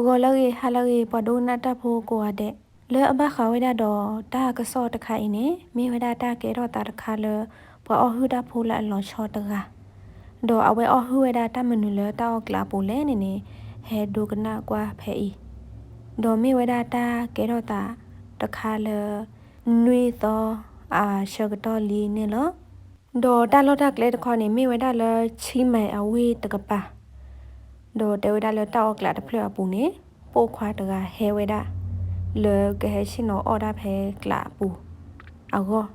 ဂီၤလၢအဂ့ၤ ဟါလၢအဂ့ၤ ပှၤဒိကနၣ်တၢ်ဖိကိးဂၤဒဲး, လၢအဘၣ်ဃးဝဲဒၣ်ဒီးတၢ်ကစီၣ်တခါအံၤန့ၣ် မ့ၢ်ဝဲဒၣ်တၢ်ကဲထီၣ်သးတခါလၢ ပှၤအီၣ်ဟုၣ်တၢ်ဖိလၢအလီၤဆီတဂၤ, ဒီးအဝဲအီၣ်ဟုၣ်ဝဲဒၣ်တၢ်မနုၤလၢတၢ်အီၣ်ကျးအပူၤလဲၣ်န့ၣ်န့ၣ် ဟဲဒိကနၣ်ကွၢ်ဖဲအံၤ, ဒီးမ့ၢ်ဝဲဒၣ်တၢ်ကဲထီၣ်သးတခါလၢ နွံသီအဆၢကတီၢ်လံန့ၣ်လီၤ. ဒီးတၢ်လီၢ်တၢ်ကျဲတခီန့ၣ် မ့ၢ်ဝဲဒၣ်လၢ ဆံမဲအဝ့ၢ်တကပၤ, ဒီးတဲဝဲဒၣ်လၢတၢ်အီၣ်ကျးတဖျၢၣ်အပူၤန့ၣ် ပိာ်ခွါတဂၤဟဲဝဲဒၣ် လၢကဟဲဆ့ၣ်နီၤအီၣ်တၢ်ဖဲကျးအပူၤအဂီၢ်,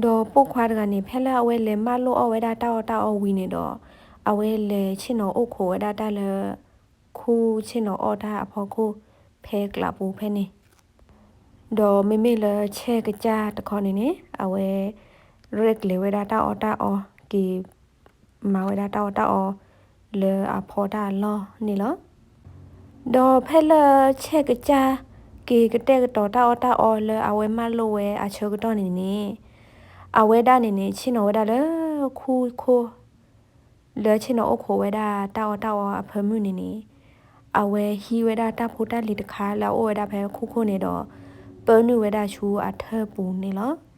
ဒီးပိာ်ခွါတဂၤန့ၣ် ဖဲလၢအဝဲလဲၤမၢလိာ်အီၣ်ဝဲဒၣ်တၢ်အီၣ်တၢ်အီဝံၤန့ၣ်ဒီး အဝဲလဲၤဆ့ၣ်နီၤအိၣ်ခိးဝဲဒၣ်တၢ်လၢ ခူၣ်ဆ့ၣ်နီၤအီၣ်တၢ်အဖီခိၣ် ဖဲကျးပူၤဖဲန့ၣ် ဒီးမ့မ့ၢ်လၢဆဲးကစၢ်တခီန့ၣ်န့ၣ် အဝဲ ရဲၣ်ကျဲၤဝဲဒၣ်တၢ်အီၣ်တၢ်အီ က့ၤမၤဝဲဒၣ်တၢ်အီၣ်တၢ်အီ လၢအဖီတၢ်အလီၢ်န့ၣ်လီၤ. ဒီးဖဲလၢဆဲးကစၢ် က့ၤကတဲာ်ကတီၤတၢ်အီၣ်တၢ်အီလၢအဝဲမၢလိာ်ဝဲအဆၢကတီၢ်န့ၣ်န့ၣ် အဝဲဒၣ်န့ၣ်န့ၣ် ဆ့ၣ်နီၤဝဲဒၣ်လၢခူၣ်ခိၣ် လၢဆ့ၣ်နီၤအိၣ်ခိးဝဲဒၣ်တၢ်အီၣ်တၢ်အီအဖၢမုၢ်န့ၣ်န့ၣ် အဝဲဟံးဝဲဒၣ်တၢ်ဖိတၢ်လံၤတခါလၢအအိၣ်ဝဲဒၣ်ဖဲခူၣ်ခိၣ်န့ၣ်ဒီး ပၢနုာ်ဝဲဒၣ်ဆူအထၢၣ်ပူၤန့ၣ်လီၤ.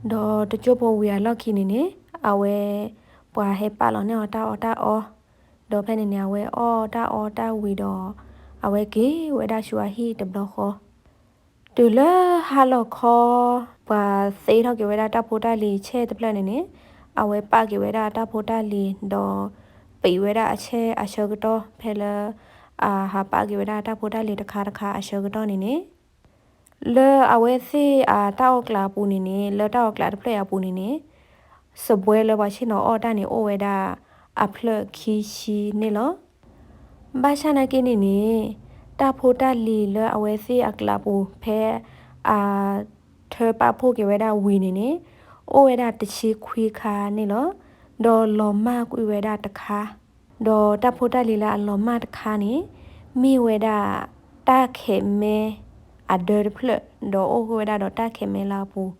ဒီးတကၠိဖိဝံၤအလီၢ်ခံန့ၣ်န့ၣ် အဝဲ ပှၤဟဲပာ်လီၤန့ၢ်အီၤတၢ်အီၣ်တၢ်အီ, ဒီးဖဲန့ၣ်န့ၣ် အဝဲအီၣ်တၢ်အီၣ်တၢ်ဝံၤဒီး အဝဲက့ၤဝဲဒၣ်ဆူအဟံၣ်တဘျီဃီ တုၤလၢဟါလီၤခီ ပှၤသ့ထီၣ်က့ၤဝဲဒၣ်တၢ်ဖိတၢ်လံၤဆဲးတဖျၢၣ်န့ၣ်န့ၣ် အဝဲပာ်က့ၤဝဲဒၣ်တၢ်ဖိတၢ်လံၤဒီး ပံးဝဲဒၣ်အဆဲးအဆၢကတီၢ် ဖဲလၢ အဟးပာ်က့ၤဝဲဒၣ်တၢ်ဖိတၢ်လံၤတခါတခါအဆၢကတီၢ်န့ၣ်န့ၣ် လၢအဝဲသ့ၣ်အတၢ်အီၣ်ကျးအပူၤန့ၣ်န့ၣ် လၢတၢ်အီၣ်ကျးတဖျၢၣ်အံၤအပူၤန့ၣ်န့ၣ် စပွဲလၢပှၤဆ့ၣ်နီၤအီၣ်တၢ်န့ၣ်အိၣ်ဝဲဒၣ်အဖျၢၣ်ခံဆံန့ၣ်လီၤ. ဘၣ်ဆၣ်နာ်က့န့ၣ်န့ၣ် တၢ်ဖိတၢ်လံၤလၢအဝဲသ့ၣ်အကျးပူၤဖဲ အထၢပာ်ဖှိၣ်က့ၤဝဲဒၣ်ဝံၤန့ၣ်န့ၣ် အိၣ်ဝဲဒၣ်တဆံခွံခါန့ၣ်လီၤ. ဒီးလီၤမၢ်ကွံာ်ဝဲဒၣ်တခါ ဒီးတၢ်ဖိတၢ်လံၤလၢအလီၤမၢ်တခါန့ၣ် မ့ၢ်ဝဲဒၣ် တၢ်ခဲးမဲအဒၢတဖျၢၣ် ဒီးအိၣ်ဃုာ်ဝဲဒၣ်ဒီးတၢ်ခဲးမဲလၢအပူၤ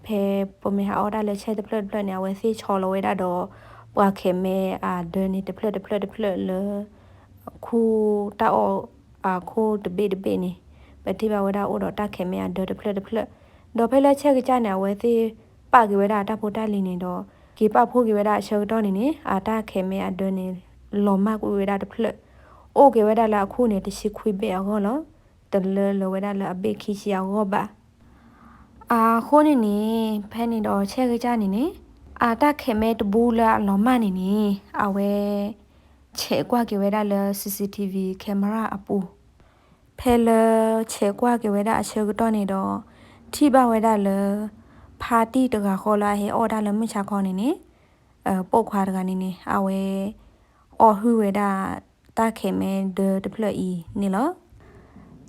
ဖဲပမ့ၢ်ဟးအီၣ်တၢ်လၢဆဲးတဖျၢၣ်တဖျၢၣ်န့ၣ် အဝဲသ့ၣ်ဆီလီၤဝဲဒၣ်ဒီး ပှၤခဲးမဲအဒၢန့ၣ်တဖျၢၣ်တဖျၢၣ်တဖျၢၣ်လၢ ခူၣ်တၢ်အီၣ်အခိၣ်တဘ့ၣ်တဘ့ၣ်န့ၣ် ပထံၣ်ဘၣ်ဝဲဒၣ်အိၣ်ဒီးတၢ်ခဲးမဲအဒၢတဖျၢၣ်တဖျၢၣ်, ဒီးဖဲလၢဆဲးကစၢ်န့ၣ် အဝဲသ့ၣ်ပာ်က့ၤဝဲဒၣ်အတၢ်ဖိတၢ်လံၤန့ၣ်ဒီး က့ၤပာ်ဖှိၣ်က့ၤဝဲဒၣ်အဆၢကတီၢ်န့ၣ်န့ၣ် အတၢ်ခဲးမဲအဒၢန့ၣ် လီၤမၢ်ကွံာ်ဝဲဒၣ်တဖျၢၣ်, အိၣ်က့ၤဝဲဒၣ်လၢအခိၣ်န့ၣ် တဆံခွံဘ့ၣ်အဂီၢ်လီၤ. တလၢလၢၤဝဲဒၣ်လၢအဘ့ၣ်ခံဆံအဂီၢ်ဘၣ်. အဃိန့ၣ်န့ၣ် ဖဲန့ၣ်ဒီးဆဲးကစၢ်န့ၣ်န့ၣ် အတၢ်ခဲးမဲတဘူလၢအလီၤမၢ်န့ၣ်န့ၣ် အဝဲ ဆဲးကွၢ်က့ၤဝဲဒၣ်လၢ CCTV camera အပူၤ, ဖဲလၢဆဲးကွၢ်က့ၤဝဲဒၣ်အဆၢကတီၢ်န့ၣ်ဒီး ထံၣ်ဘၣ်ဝဲဒၣ်လၢ ဖါတံၢ်တဂၤဃီလၢအဟဲအီၣ်တၢ်လၢမုၢ်ဆါခီန့ၣ်န့ၣ် ပိာ်ခွါတဂၤန့ၣ်န့ၣ် အဝဲ အီၣ်ဟုၣ်ဝဲဒၣ် တၢ်ခဲးမဲဒၢတဖျၢၣ်အံၤန့ၣ်လီၤ.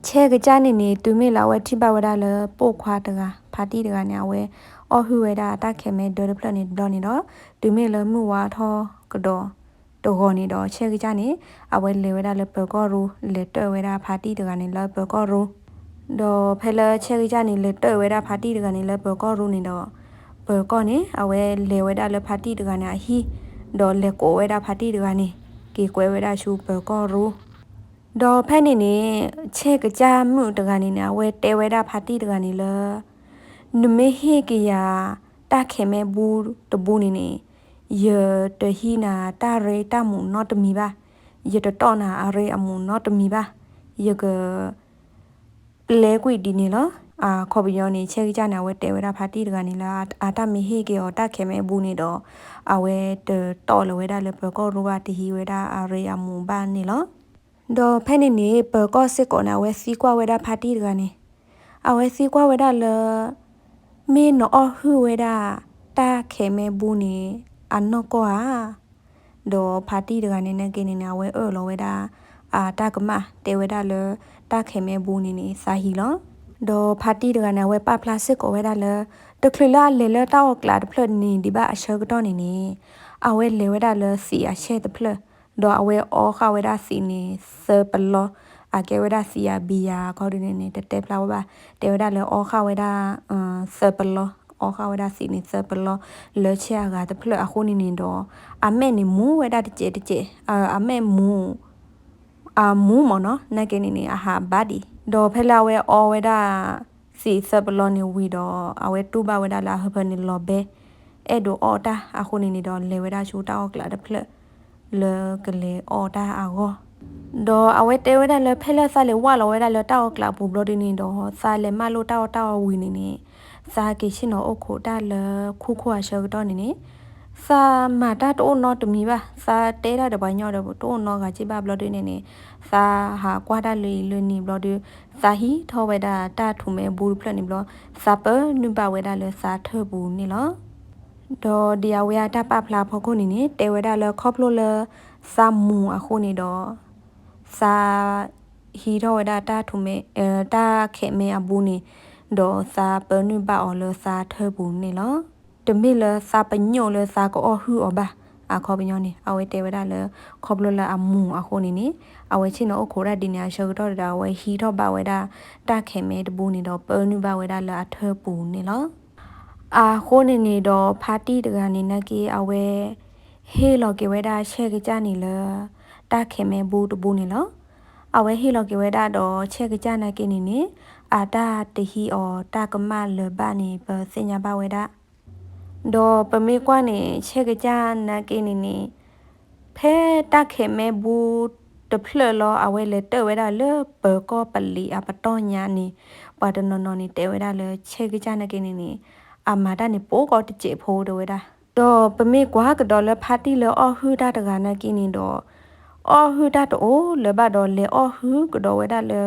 ဆဲးကစၢ်န့ၣ်န့ၣ် တုၤမ့ၢ်လၢအဝဲထံၣ်ဘၣ်ဝဲဒၣ်လၢ ပိာ်ခွါတဂၤ ဖါတံၢ်တဂၤန့ၣ် အဝဲအီၣ်ဟုၣ်ဝဲဒၣ်တၢ်ခဲးမဲဒၢတဖျၢၣ်န့ၣ်တဘျီန့ၣ်ဒီး တုၤမ့ၢ်လၢမုၢ်ဝါထီၣ်ကဒီးတဂီၤန့ၣ်ဒီး ဆဲးကစၢ်န့ၣ် အဝဲလဲၤဝဲဒၣ်လၢပၢၤကီၢ်ရူ လဲၤတၢၣ်ဝဲဒၣ်ဖါတံၢ်တဂၤန့ၣ်လၢပၢၤကီၢ်ရူ ဒီးဖဲလၢဆဲးကစၢ်န့ၣ် လဲၤတၢၣ်ဝဲဒၣ်ဖါတံၢ်တဂၤန့ၣ်လၢပၢၤကီၢ်ရူန့ၣ်ဒီး ပၢၤကီၢ်န့ၣ် အဝဲလဲၤဝဲဒၣ်လၢဖါတံၢ်တဂၤန့ၣ်အဟံၣ် ဒီးလဲၤကိးဝဲဒၣ်ဖါတံၢ်တဂၤန့ၣ် က့ၤကွဲဝဲဒၣ်ဆူပၢၤကီၢ်ရူ ဒီးဖဲန့ၣ်န့ၣ် ဆဲးကစၢ်မုၣ်တဂၤန့ၣ်န့ၣ် အဝဲတဲဝဲဒၣ်ဖါတံၢ်တဂၤန့ၣ်လၢ နမ့ၢ်ဟ့ၣ်က့ၤယၤ တၢ်ခဲးမဲဘူတဘူန့ၣ်န့ၣ် ယတဟံးနၤတၢ်ရ့တၢ်မူးနီတမံၤဘၣ်, ယတတီၣ်နၤအရ့အမူးနီတမံၤဘၣ်, ယက ပျဲကွံာ်ဒ်န့ၣ်လီၤ. အခီပညီန့ၣ် ဆဲးကစၢ်န့ၣ် အဝဲတဲဝဲဒၣ်ဖါတံၢ်တဂၤန့ၣ်လၢ အတၢ်မ့ၢ်ဟ့ၣ်က့ၤအီၤတၢ်ခဲးမဲဘူန့ၣ်ဒီး အဝဲတတီၣ်လၢၤဝဲဒၣ်လၢပၢၤကီၢ်ရူဘၣ် တဟံးဝဲဒၣ်အရ့အမူးဘၣ်န့ၣ်လီၤ. ဒီးဖဲန့ၣ်န့ၣ် ပၢၤကီၢ်စ့ၢ်ကီးန့ၣ် အဝဲသံကွၢ်ဝဲဒၣ်ဖါတံၢ်တဂၤန့ၣ်, အဝဲသံကွၢ်ဝဲဒၣ်လၢ မ့ၢ်နအီၣ်ဟုၣ်ဝဲဒၣ် တၢ်ခဲးမဲဘူန့ၣ် အနီၢ်ကီၢ်ဧါ ဒီးဖါတံၢ်တဂၤန့ၣ် နာ်က့န့ၣ်န့ၣ် အဝဲအၢၣ်လီၤဝဲဒၣ် အတၢ်ကမၣ် တဲဝဲဒၣ်လၢ တၢ်ခဲးမဲဘူန့ၣ်န့ၣ် သးဟံးလီၤ. ဒီးဖါတံၢ်တဂၤန့ၣ် အဝဲပာ်ဖျါစ့ၢ်ကီးဝဲဒၣ်လၢ တချုးလၢအလဲၤလၢတၢ်အီၣ်ကျးတဖျၢၣ်န့ၣ်ဒံးဘၣ်အဆၢကတီၢ်န့ၣ်န့ၣ် အဝဲလဲၤဝဲဒၣ်လၢသံးအဆဲၣ်တဖျၢၣ်, ဒီးအဝဲအီဃာ်ဝဲဒၣ်သံးန့ၣ် သၢပလီ, အကဲဝဲဒၣ်သံးအဘံယၤ အခီဒုးန့ၣ်န့ၣ် တတဲဖျါဝဲဘၣ်, တဲဝဲဒၣ်လၢအီဃာ်ဝဲဒၣ် သၢပလီ, အီဃာ်ဝဲဒၣ်သံးန့ၣ်သၢပလီ လၢဆဲးအဂၤတဖျၢၣ်အဃိန့ၣ်န့ၣ်ဒီး အမဲာ်န့ၣ်မူဝဲဒၣ်တစဲးတစဲး, အမဲာ်မူ အမူမ့ၢ်နီၤ နာ်က့န့ၣ်န့ၣ် အဟးဘၣ်ဒံး ဒီးဖဲလၢအဝဲအီဝဲဒၣ် သံးသၢပလီၢ်န့ၣ်ဝံၤဒီး အဝဲတူၢ်ဘၣ်ဝဲဒၣ်လၢအဟၢဖၢန့ၣ်လီၤဘဲ အဲၣ်ဒိးအီၣ်တၢ်အဃိန့ၣ်န့ၣ်ဒီး လဲၤဝဲဒၣ်ဆူတၢ်အီၣ်ကျးတဖျၢၣ် လၢကလဲၤအီၣ်တၢ်အဂီၢ် ဒီးအဝဲတဲဝဲဒၣ်လၢ ဖဲလၢသးလဲၤဝၢ်လီၤဝဲဒၣ်လၢတၢ်အီၣ်ကျးအပူၤဘျီဒုန့ၣ်ဒီး သးလဲၤမၢလိာ်တၢ်အီၣ်တၢ်အီဝံၤန့ၣ်န့ၣ် သးက့ၤဆ့ၣ်နီၤအိၣ်ခိးတၢ်လၢခိခိၣ်အဆၢကတီၢ်န့ၣ်န့ၣ် သးမၤတၢ်တအိၣ်နီတမံၤဘၣ်, သးတဲတၢ်ဒီးပှၤကညီဒီးတအိၣ်နီဂၤက့ဘၣ်ဘျီဒုန့ၣ်န့ၣ် သးဟးကွၢ်တၢ်လၢအံၤလၢန့ၣ်ဘျီဒု သးဟံးထီၣ်ဝဲဒၣ်တၢ်ထူးမဲအဘူတဖျၢၣ်န့ၣ်ဘျီ သးပၢနုာ်ဘၣ်ဝဲဒၣ်လၢသးထၢၣ်ပူၤန့ၣ်လီၤ. ဒီးဒ်အဝဲအတၢ်ပာ်ဖျါအဖီခိၣ်န့ၣ်န့ၣ် တဲဝဲဒၣ်လၢခီဖျိလၢ သးမူၤအဃိန့ၣ်ဒီး သး ဟံးထီၣ်ဝဲဒၣ်တၢ်ထူးမဲ တၢ်ခဲးမဲအဘူန့ၣ် ဒီးသးပၢနုာ်ဘၣ်အီၤလၢသးထၢၣ်ပူၤန့ၣ်လီၤ. တမ့ၢ်လၢသးပညိၣ်လၢသးကအီၣ်ဟုၣ်အီၤဘၣ်. အခီပညီန့ၣ် အဝဲတဲဝဲဒၣ်လၢ ခီဖျိလၢအမူၤအဃိန့ၣ်န့ၣ် အဝဲဆ့ၣ်နီၤအိၣ်ခိးတၢ်ဒ်န့ၣ်အဆၢကတီၢ်ဒီး အဝဲဟံးထီၣ်ဘၣ်ဝဲဒၣ် တၢ်ခဲးမဲတဘူန့ၣ်ဒီး ပၢနုာ်ဘၣ်ဝဲဒၣ်လၢအထၢၣ်ပူၤန့ၣ်လီၤ. အဃိန့ၣ်န့ၣ်ဒီး ဖါတံၢ်တဂၤန့ၣ် နာ်က့ အဝဲ ဟ့ၣ်လီၤက့ၤဝဲဒၣ်ဆဲးကစၢ်န့ၣ်လၢ တၢ်ခဲးမဲဘူတဘူန့ၣ်လီၤ. အဝဲဟ့ၣ်လီၤက့ၤဝဲဒၣ်ဒီး ဆဲးကစၢ်နာ်က့န့ၣ်န့ၣ် အတၢ်တဟံးအီၤတၢ်ကမၣ်လၢၤဘၣ်န့ၣ် ပသ့ၣ်ညါဘၣ်ဝဲဒၣ် ဒီးပမ့ၢ်ကွၢ်န့ၣ် ဆဲးကစၢ်နာ်က့န့ၣ်န့ၣ် ဖဲတၢ်ခဲးမဲဘူတဖျၢၣ်လီၤ အဝဲလဲၤတၢၣ်ဝဲဒၣ်လၢပၢၤကီၢ်ပလံၤအပတီၢ်ညါန့ၣ် ပှၤတနီၤနီၤန့ၣ် တဲဝဲဒၣ်လၢဆဲးကစၢ်နာ်က့န့ၣ်န့ၣ် အမၤတၢ်န့ၣ် ပိကီတစဲးဖိတဲဝဲဒၣ်. ဒီးပမ့ၢ်ကွၢ်ကဒီးလၢဖါတံၢ်လၢအီၣ်ဟုၣ်တၢ်တဂၤနာ်က့န့ၣ်ဒီး အီၣ်ဟုၣ်တၢ်တအိၣ်လၢၤဘၣ်ဒီး လဲၤအီၣ်ဟုၣ်ကဒီးဝဲဒၣ်လၢ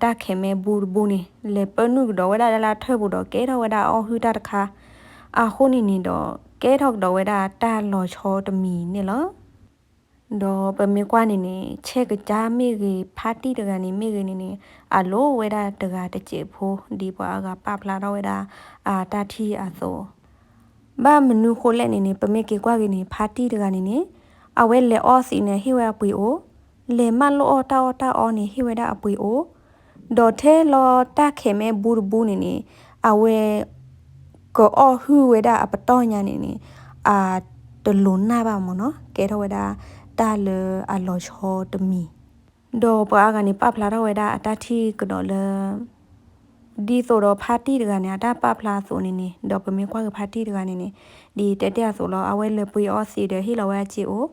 တၢ်ခဲးမဲဘူတဘူန့ၣ် လဲၤပၢနုာ်ကဒီးဝဲဒၣ်လၢအထၢၣ်ပူၤဒီး ကဲထီၣ်ဝဲဒၣ်အီၣ်ဟုၣ်တၢ်တခါ အဃိန့ၣ်န့ၣ်ဒီး ကဲထီၣ်ကဒီးဝဲဒၣ်တၢ်လီၤဆီတမံၤန့ၣ်လီၤ. ဒီးပမ့ၢ်ကွၢ်န့ၣ်န့ၣ် ဆဲးကစၢ်မ့ၢ်ဂ့ၤ ဖါတံၢ်တဂၤန့ၣ်မ့ၢ်ဂ့ၤန့ၣ်န့ၣ် အလိၣ်ဝဲဒၣ်တဂၤတစဲးဖိ ဒ်ပှၤအါဂၤပာ်ဖျါထီၣ်ဝဲဒၣ် အတၢ်ထံၣ်အသိး ဘၣ်မနုၤဃိလဲၣ်န့ၣ်န့ၣ် ပမ့ၢ်က့ၤကွၢ်က့ၤန့ၣ် ဖါတံၢ်တဂၤန့ၣ်န့ၣ် အဝဲလဲၤအီသံးန့ၣ် ဟ့ၣ်ဝဲအပှ့ၤအိၣ်, လဲၤမၢလိာ်အီၣ်တၢ်အီၣ်တၢ်အီန့ၣ် ဟ့ၣ်ဝဲဒၣ်အပှ့ၤအိၣ်, ဒီးထဲလီၤတၢ်ခဲးမဲဘူတဘူန့ၣ်န့ၣ် အဝဲ ကအီၣ်ဟုၣ်ဝဲဒၣ်အပတီၢ်ညါန့ၣ်န့ၣ် အတလိၤနၢ်ဘၣ်မ့ၢ်နီၤ ကဲထီၣ်ဝဲဒၣ် တၢ်လၢအလီၤဆီတမံၤ ဒီးပှၤအါဂၤန့ၣ် ပာ်ဖျါထီၣ်ဝဲဒၣ်အတၢ်ထံၣ်ကဒီးလၢ ဒ်သိးဒီးဖါတံၢ်တဂၤန့ၣ် အတၢ်ပာ်ဖျါအသိးန့ၣ်န့ၣ် ဒီးပမ့ၢ်ကွၢ်က့ၤဖါတံၢ်တဂၤန့ၣ်န့ၣ် ဒ်တဲတဲအသိးလီၤ အဝဲလဲၤပှ့ၤအီသံးဒီးဟ့ၣ်လီၤဝဲအစ့အိၣ်,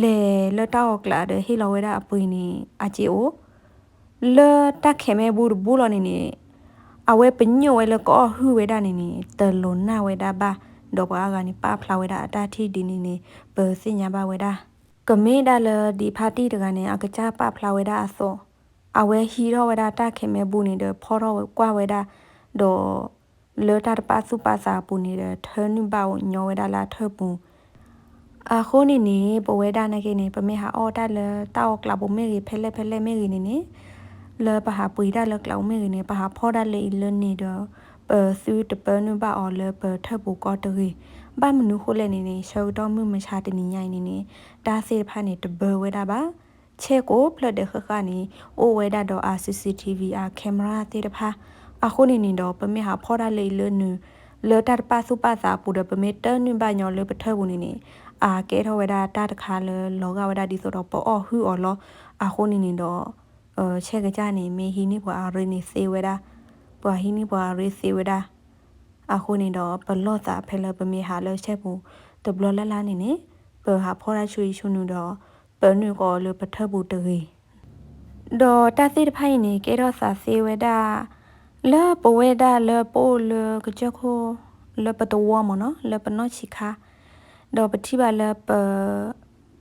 လဲၤလၢတၢ်အီၣ်ကျးဒီးဟ့ၣ်လီၤဝဲဒၣ်အပှ့ၤန့ၣ် အစ့အိၣ်, လၢတၢ်ခဲးမဲဘူတဘူလီၤန့ၣ်န့ၣ် အဝဲပညိၣ်ဝဲလၢကအီၣ်ဟုၣ်ဝဲဒၣ်န့ၣ်န့ၣ် တလိၤနၢ်ဝဲဒၣ်ဘၣ်, ဒီးပှၤအါဂၤန့ၣ် ပာ်ဖျါဝဲဒၣ်အတၢ်ထံၣ်ဒ်န့ၣ်န့ၣ် ပသ့ၣ်ညါဘၣ်ဝဲဒၣ် ကမ့ၢ်ဒၣ်လၢဒ်ဖါတံၢ်တဂၤန့ၣ် အကစၢ်ပာ်ဖျါဝဲဒၣ်အသိး, အဝဲဟံးထီၣ်ဝဲဒၣ်တၢ်ခဲးမဲဘူန့ၣ်ဒီး ဖီၣ်ထီၣ်ကွၢ်ဝဲဒၣ်, ဒီး လၢတၢ်တပာ်သူၣ်ပာ်သးအပူၤန့ၣ်ဒီး ထၢနုာ်ဘၣ်ညီဝဲဒၣ်လၢအထၢၣ်ပူၤ, အဃိန့ၣ်န့ၣ် ပဝဲဒၣ်နာ်က့န့ၣ် ပမ့ၢ်ဟးအီၣ်တၢ်လၢတၢ်အီၣ်ကျးပူၤမ့ၢ်ဂ့ၤ ဖဲလဲၣ်ဖဲလဲၣ်မ့ၢ်ဂ့ၤန့ၣ်န့ၣ် လၢပဟးပှ့ၤတၢ်လၢကျးပူၤမ့ၢ်ဂ့ၤန့ၣ် ပဟးဖီၣ်တၢ်လၢအံၤလၢန့ၣ်ဒီး ပသုတပၢနုာ်ဘၣ်အီၤလၢပထၢၣ်ပူၤကီတဂ့ၤ. ဘၣ်မနုၤဃိလဲၣ်န့ၣ်န့ၣ် ဆၢကတီၢ်မုၢ်မဆါတနံၤညါအံၤန့ၣ်န့ၣ် တၢ်သ့ၣ်တဖၣ်န့ၣ် တဘၢဝဲဒၣ်ဘၣ်. ဆဲးကိးဖျၢၣ်ဒဲးဃၣ်ဃၣ်န့ၣ် အိၣ်ဝဲဒၣ်ဒီးအ CCTV အ camera သ့ၣ်တဖၣ်. အဃိန့ၣ်န့ၣ်ဒီး ပမ့ၢ်ဟးဖီၣ်တၢ်လၢအံၤလၢနုၤ လၢတၢ်တပာ်သူၣ်ပာ်သးအပူၤဒီး ပမ့ၢ်တၢနုာ်ဘၣ်ညီလၢပထၢၣ်ပူၤန့ၣ်န့ၣ် အကဲထီၣ်ဝဲဒၣ်တၢ်တခါလၢလီၤဂာ်ဝဲဒၣ်ဒ်သိးဒီးပအီၣ်ဟုၣ်အီၤလီၤ. အဃိန့ၣ်န့ၣ်ဒီး ဆဲးကစၢ်န့ၣ် မ့ၢ်ဟံးန့ၢ်ပှၤအရ့န့ၣ်သ့ဝဲဒၣ်, ပှၤဟံးန့ၢ်ပှၤအရ့သ့ဝဲဒၣ်. အဃိန့ၣ်ဒီး ပလီၢ်သးဖဲလၢပမ့ၢ်ဟးလၢဆဲးပူၤတဘျီလၢ်လၢ်န့ၣ်န့ၣ် ပဟးဖီၣ်တၢ်ဆူအံၤဆူနုၤဒီး ပနုာ်ကီးအီၤလၢပထၢၣ်ပူၤတဂ့ၤ. ဒီးတၢ်သ့ၣ်တဖၣ်အံၤန့ၣ် ကဲထီၣ်သးသ့ဝဲဒၣ် လၢပဝဲဒၣ်လၢပအိၣ်လၢကစၢၢ်ခိၣ် လၢပသဝီမ့ၢ်နီၤ လၢပနီၢ်ဆံးခါ, ဒီးပထံၣ်ဘၣ်လၢပ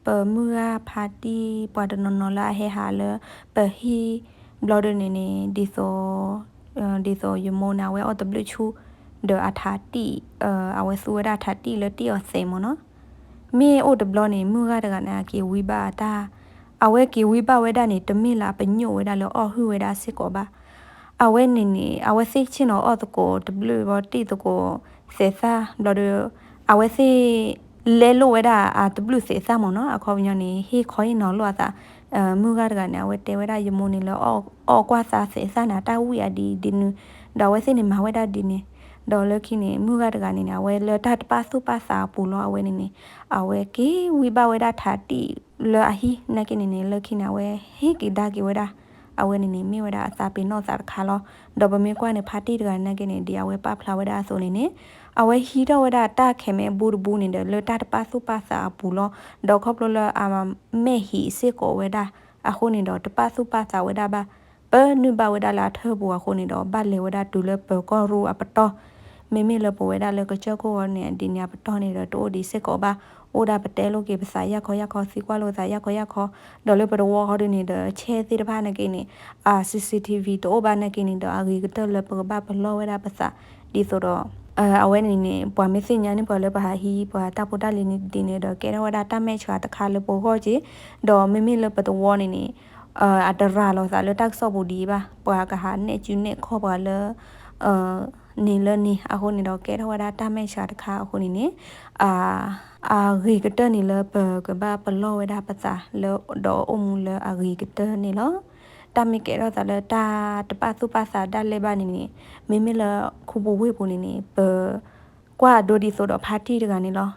ပမုၢ်ဂၤဖါတံၢ် ပှၤတနီၤနီၤလၢအဟဲဟးလၢပဟံၣ်ဘျီဒုန့ၣ်န့ၣ် ဒ်သိး ဒ်သိးယမိၢ်န့ၣ် အဝဲအီၣ်တဘျုးဆူ ဒီးအထးတံၢ် အဝဲသူဝဲဒၣ်အထးတံၢ်လၢတ့ၢ်အီၤသဲးမ့ၢ်နီၤ. မ့ၢ်အိၣ်တဘျီန့ၣ် မုၢ်ဂၤတဂၤန့ၣ် အက့ၤဝံဘၣ်အတၢ် အဝဲက့ၤဝံဘၣ်ဝဲဒၣ်န့ၣ် တမ့ၢ်လၢအပညိၣ်ဝဲဒၣ်လၢအီၣ်ဟုၣ်ဝဲဒၣ်စ့ၢ်ကီးဘၣ်. အဝဲန့ၣ်န့ၣ် အဝဲသ့ၣ်ဆ့ၣ်နီၤအီၣ်သကိးတဘျုးဘျီတ့ၢ်သကိးသဲးသၣ်ဘျီဒီး အဝဲသ့ၣ် လဲလိာ်ဝဲဒၣ်အတဘျုးသဲးသၣ်မ့ၢ်နီၤ. အခီပညီန့ၣ် ဟ့ၣ်ခီဟ့ၣ်နီၤလိာ်အသး မုၢ်ဂၤတဂၤန့ၣ် အဝဲတဲဝဲဒၣ်ယမိၢ်န့ၣ်လၢ အီၣ်ကွၢ်သးသဲးသၣ်န့ၣ် အတၢ်ဝံၣ်အဒ်ဒ်နုၤ ဒီးအဝဲသ့ၣ်န့ၣ်မၤဝဲဒၣ်ဒ်န့ၣ် ဒီးလၢခံန့ၣ် မုၢ်ဂၤတဂၤန့ၣ်န့ၣ် အဝဲလၢတၢ်တပာ်သူၣ်ပာ်သးအပူၤလီၤ. အဝဲန့ၣ်န့ၣ် အဝဲက့ၤဝံဘၣ်ဝဲဒၣ်ထးတံၢ် လၢအဟံၣ်နာ်က့န့ၣ်န့ၣ် လၢခံန့ၣ် အဝဲဟ့ၣ်က့ၤဒါက့ၤဝဲဒၣ် အဝဲန့ၣ်န့ၣ် မ့ၢ်ဝဲဒၣ်အသးပ့ၤနီၣ်သးတခါလီၤ. ဒီးပမ့ၢ်ကွၢ်န့ၣ် ဖါတံၢ်တဂၤနာ်က့န့ၣ် ဒ်အဝဲပာ်ဖျါဝဲဒၣ်အသိးန့ၣ်န့ၣ် အဝဲဟံးထီၣ်ဝဲဒၣ်တၢ်ခဲမဲဘူးတဘူးန့ၣ်ဒီး လၢတၢ်တပာ်သူၣ်ပာ်သးအပူၤလီၤ. ဒီးခီဖျိလၢအမဲာ်ဟံးစ့ၢ်ကီးဝဲဒၣ်အဃိန့ၣ်ဒီး တပာ်သူၣ်ပာ်သးဝဲဒၣ်ဘၣ် ပၢနုာ်ဘၣ်ဝဲဒၣ်လၢအထၢၣ်ပူၤအဃိန့ၣ်ဒီး ဘၣ်လဲၤဝဲဒၣ်တုၤလၢပၢၤကီၢ်ရူအပတီၢ်, မ့မ့ၢ်လၢပဝဲဒၣ်လၢကစၢၢ်ခိၣ်ဂီၤန့ၣ် ဒ်န့ၣ်အပတီၢ်န့ၣ်ဒီး တအိၣ်ဒံးစ့ၢ်ကီးဘၣ်, အိၣ်ဒၣ်ပတဲလိာ်က့ၤပသးယၢ်ခီယၢ်ခီ သံကွၢ်လိာ်သးယၢ်ခီယၢ်ခီ, ဒီးလၢပတဝီဃီဒုန့ၣ်ဒီး ဆဲသ့ၣ်တဖၣ်နာ်က့န့ၣ် အ CCTV တအိၣ်ဘၣ်နာ်က့န့ၣ်ဒီး အဂ့ၤကတၢၢ်လၢပကဘၣ်ပလီၢ်ဝဲဒၣ်ပသး ဒ်သိးဒီး အဝဲန့ၣ်န့ၣ် ပှၤမ့ၢ်သ့ၣ်ညါန့ၢ်ပှၤလၢပဟးဟံးပှၤတၢ်ဖိတၢ်လံၤန့ၣ်ဒ်န့ၣ်ဒီး ကဲထီၣ်ဝဲဒၣ်တၢ်မဲာ်ဆှးတခါလၢပဂီၢ်က့ၤ, ဒီးမ့မ့ၢ်လၢပတဝီန့ၣ်န့ၣ် အတရၤလီၤသးလၢတၢ်ကစီၣ်ပူၤဒ်အံၤဘၣ်, ပှၤကဟးနဲၣ်စုနဲၣ်ခီၣ်ပှၤလၢ န့ၣ်လၢန့ၣ်အဃိန့ၣ်ဒီး ကဲထီၣ်ဝဲဒၣ်တၢ်မဲာ်ဆှးတခါအဃိန့ၣ်န့ၣ် အဂ့ၤကတၢၢ်န့ၣ်လၢပကဘၣ်ပလီၢ်ဝဲဒၣ်ပသးလၢဒီးအိၣ်မူလၢအဂ့ၤကတၢၢ်န့ၣ်လီၤ. တၢ်မ့ၢ်ကဲထီၣ်သးလၢတၢ်တပာ်သူၣ်ပာ်သးဒၣ်လဲာ်ဘၣ်န့ၣ်န့ၣ် မ့မ့ၢ်လၢခူပူၤဝ့ၢ်ပူၤန့ၣ်န့ၣ် ပကွၢ်အဒိဒ်သိးဒီးဖါတံၢ်တဂၤန့ၣ်လီၤ.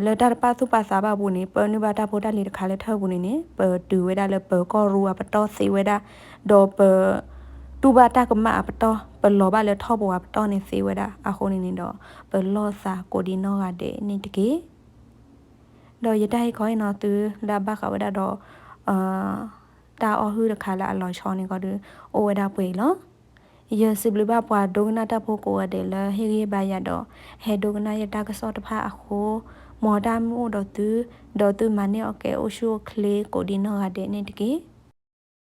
လၢတၢ်တပာ်သူၣ်ပာ်သးဘၣ်အပူၤန့ၣ် ပၢနုာ်ဘၣ်တၢ်ဖိတၢ်လံၤတခါလၢထၢၣ်ပူၤန့ၣ်န့ၣ် ပတုၤဝဲဒၣ်လၢပၢၤကီၢ်ရူအပတီၢ်သ့ဝဲဒၣ်, ဒီးပ တူၢ်ဘၣ်တၢ်ကမၣ်အပတီၢ် ပလီၤဘၣ်လၢထီၣ်ပူၤအပတီၢ်န့ၣ်သ့ဝဲဒၣ်အဃိန့ၣ်န့ၣ်ဒီး ပလီၢ်သးကိးဒံနီၢ်ဂၤဒဲးန့ၣ်တက့ၢ်. ဒီးယတၢ်ဟ့ၣ်ခီဟ့ၣ်နီၤသုလၢအဘၣ်ဃးဝဲဒၣ်ဒီး တၢ်အီၣ်ဟုၣ်တခါလၢအလီၤဆီန့ၣ်ကီးဒီး အိၣ်ဝဲဒၣ်ပှဲၤအံၤလီၤ. ယစံးဘျုးဘၣ်ပှၤဒိကနၣ်တၢ်ဖိကိးဂၤဒဲးလၢဟ့ၣ်ဂံၢ်ဘါယၤဒီး ဟဲဒိကနၣ်ယတၢ်ကစီၣ်တဖၣ်အဃိ, မ်တၢ်မုာ်အိၣ်ဒီးသု, ဒီးသုမၤန့ၢ်အီၣ်ကဲအိၣ်ဆူၣ်အိၣ်ချ့ကိးဒံနီၢ်ဂၤဒဲးန့ၣ်တက့ၢ်.